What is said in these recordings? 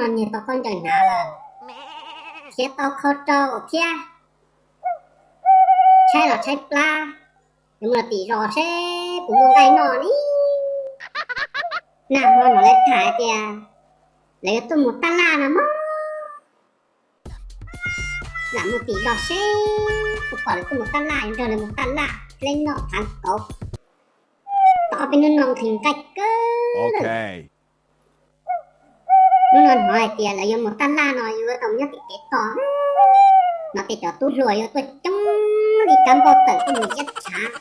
Nyiag tau khaub ncaws hnav lawm, khiav tau khau rau thiab, tshaib los tshaib plab, yuav mus tim zos seb puas muaj nqaij noj li. Nag hmo no lawv tham tias lawv yuav tuaj mus taj laj no mog. Lam mus tim zos seb puas pom lawv tuaj mus taj laj, yuav nrog lawv mus taj laj, leb noj thav kauv. Tau ob peb hnub no nqhis nqaij kawg lawm. Hnub no hnov hais tias lawv yuav mus taj laj no yuav tau mus nyob tim kev tos. Hnov tias cov tub hluas yuav tuaj coob li kab npauj tawm tuaj mus iab tshav,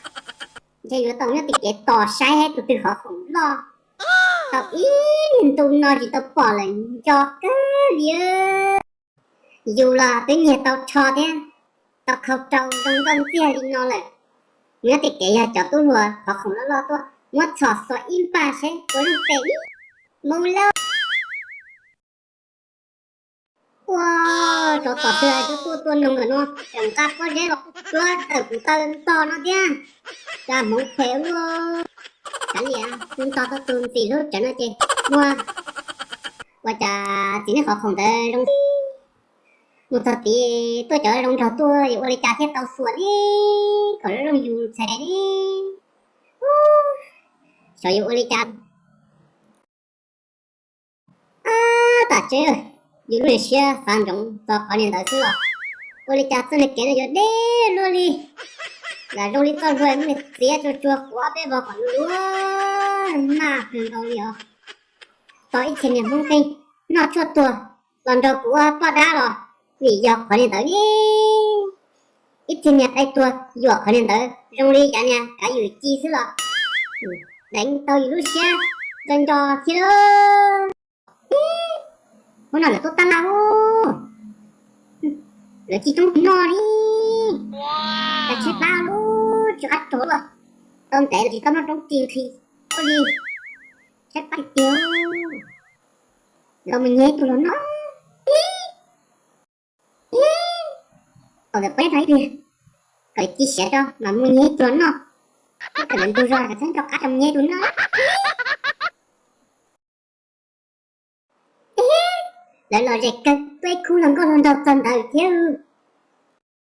ntshe yuav tau mus nyob tim kev tos saib tus twg qhov khoom loj. Tau ib niag ntu no tsis tau pom lawm, nco kawg li. Yus los twb nyiag tau tsho thiab, tau khau rau zoo nkauj ntxiag li no lawm, nyob tim kev yog cov tub hluas qhov khoom loj loj tuaj, muab txhom xuas ib npaj seb puas zoo tes li. Mus lauj. Ua, tsov tom twg tuaj tuaj noog lawm no, tseem nqa pob zeb los tuaj tawm kuv taw ntog no thiab. Cas hmoov phem ua luaj. Kav liam, kuv ntog tau tus ntxim hlub tsawv no ces muag. Ua cas txiv neej qhov khoom ntawd zoo, mus txog tid tuaj cov zoo nraug tuaj, yuav ua li cas thiaj tau xuas li, kom zoo zoo yus txhais li. Xyov yuav ua li cas. Ab, tam tsev, yus lub niag siab xav ntsoov txog qhov niag ntawd xwb los, ua li cas txoj niag kev no yuav deb luaj li. Lam zoo li txoj hlua muab niag txiav tsuag tsuag quav peb vog kom luag maj kawg nkaus li os. Tau ib txhia niag Hmoob Xeeb noj tshuaj tuag los nrog kuv ua poj dab los vim yog qhov niag ntawd ne. Ib txhia niag dai tuag yuam qhov niag ntawd zoo li cov niag kav yus ci xwb los deev tau yus lub siab nco nco thiab. Hnub no lawv tuaj tab laj, lawv ci roob ci noj li. Cas tshaib plab lub tsis qab tsuag luaj, tau ntev lawm tsis tau noj roob ci nqhis li. Tshaib plab tiag tiag. Los mus nyiag ib tug los noj. Ib, ib, thaum ntawd peb hais tias kom ci siav rau mas mus nyiag ib tug los noj. Ib, kom lawv ntug zog kom txhob nco qab rau mus nyiag ib tug noj. Ib, lawv lom zem kawg, tuaj ib khub hluas nkauj hluas nraug txog ntawd thiab.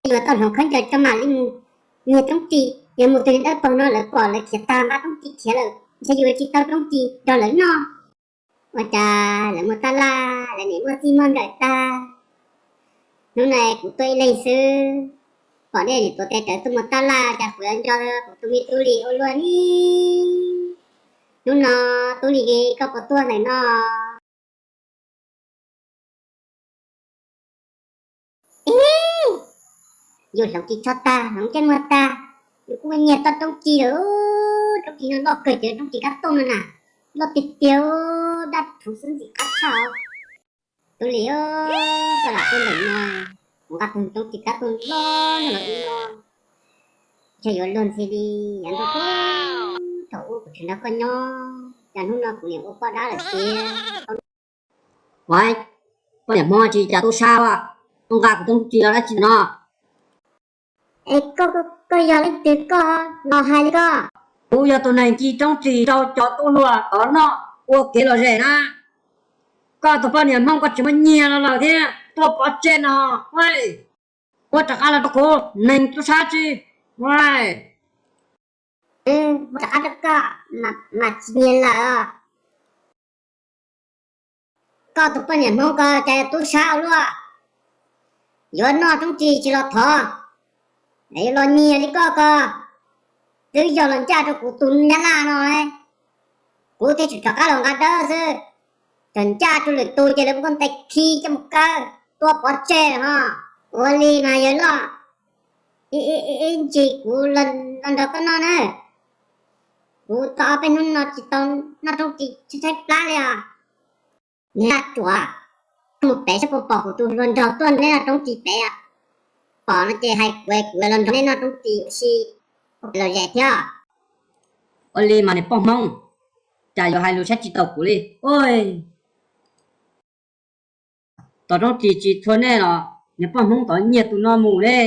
Yuav tau hloov khaub ncaws tso mam li mus nyiag roob ris, yog mus tus niag dawb paug no lawv pom lawv khiav tag nqa roob ris khiav lawm, ntshe yus tsis tau roob ris nrog lawv noj. Ua cas lawv mus tab laj, lawv niam muaj txij muaj nkawm tag, hnub no kuv tuaj ib leeg xwb. Pom nej niam tuav tes rawv tuaj mus tab laj, cas kuv yuav nco kuv tus me tub Lis ua luaj li. Hnub no tub Lis, koj puas tuaj ntawm no? Ib, yus hloov ris tsho tag, hloov ntsej muag tag, yus kuj nyiag tau roob ris lawm. Roob ris no loj kawg, cov roob ris kab tooj no na, loj tiag tiag, daj rhuv xwb ntxim qab tshaj os. Tub Lis, koj lam tuaj ntawm no, kuv nqa tus roob ris kab tooj loj no los ua, ntshe yuav luag ntxhi li. Yav ntuj, thaum ub kuv tseem nrog koj nyob, cas hnub no kuv niam ua poj dab lawm tiag. Ua, poj niam Hmoob tsis cas tub sab, tuaj nqa kuv roob ris los dab tsi no? Es koj, koj yog leej twg koj los hais li koj? Kuv yog tus neeg ci roob ris rau cov tub hluas tod noj ua kev lom zem na. Koj tus poj niam Hmoob koj tsis muaj nyiag los lawm thiab tuaj pov tseg no. Ua rov qab los rau kuv, neeg tub sab tsi. Ua, ua rov qab rau koj, mas tsis nyiag lawm. Koj tus poj niam Hmoob ko cas yuav tub sab ua luaj, yuav noj roob ris tsis los thov, yuav los nyiag li koj ko. Twb yog los ncaj rau kuv tus nyab laj no, kuv thiaj tseem rov qab los nqa dawb xwb. Tseem ncaj rau lwm tus ces lawv muab koj ntes khi coj mus kaw, tua pov tseg lawm ho. Ua li mas yawg loj, ib ntsis kuv los nrog koj noj na. Kuv tau ob peb hnub no tsis tau noj roob ris, tshaib plab li os. Niag laj ruam, mus pem saib puas pom kuv tus hluas nraug tuaj nrog neb noj roob ris pem. Pom no ces hais kuv, kuv los nrog neb noj roob ris ua si, ua kev lom zem thiab. Ua li mas niag poj Hmoob, cas yuav hais lus saib tsis taus kuv li. Ua, tom roob ris tsis txhua nej los niag poj Hmoob tod nyiag tus no mus ne.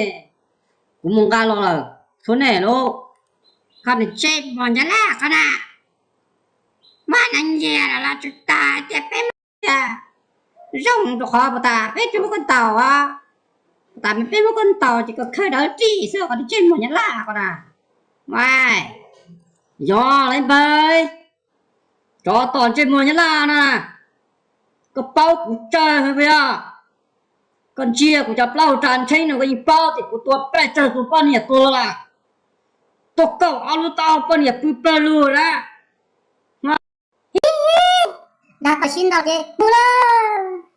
Kuv mus nqa los lawm, txhua nej lauj. Koj nws tseb mos ncaj laj qhov na, mas neeg nyiag los tsis tas tias peb muab nyiag. Zoo rau qhov puas tas peb tsis muaj koj ntaus, puas tas peb muab koj ntaus ces koj khawb dawv ris xwb, koj ntsej muag Nyab Laj ko na. Mas yog lawv npawg, tsov tom ntsej muag Nyab Laj na, koj paub kuv tsawg puas yog? Koj ntsia kuv cov plaub hau tsa ntsheb no koj yeej paub tias kuv tua paj tsawg tus poj niam tuag lawm. Tuag kaum ob lub tau poj niam pw plawg lug lawm. Dag koj sib ntaus ces mus lawm.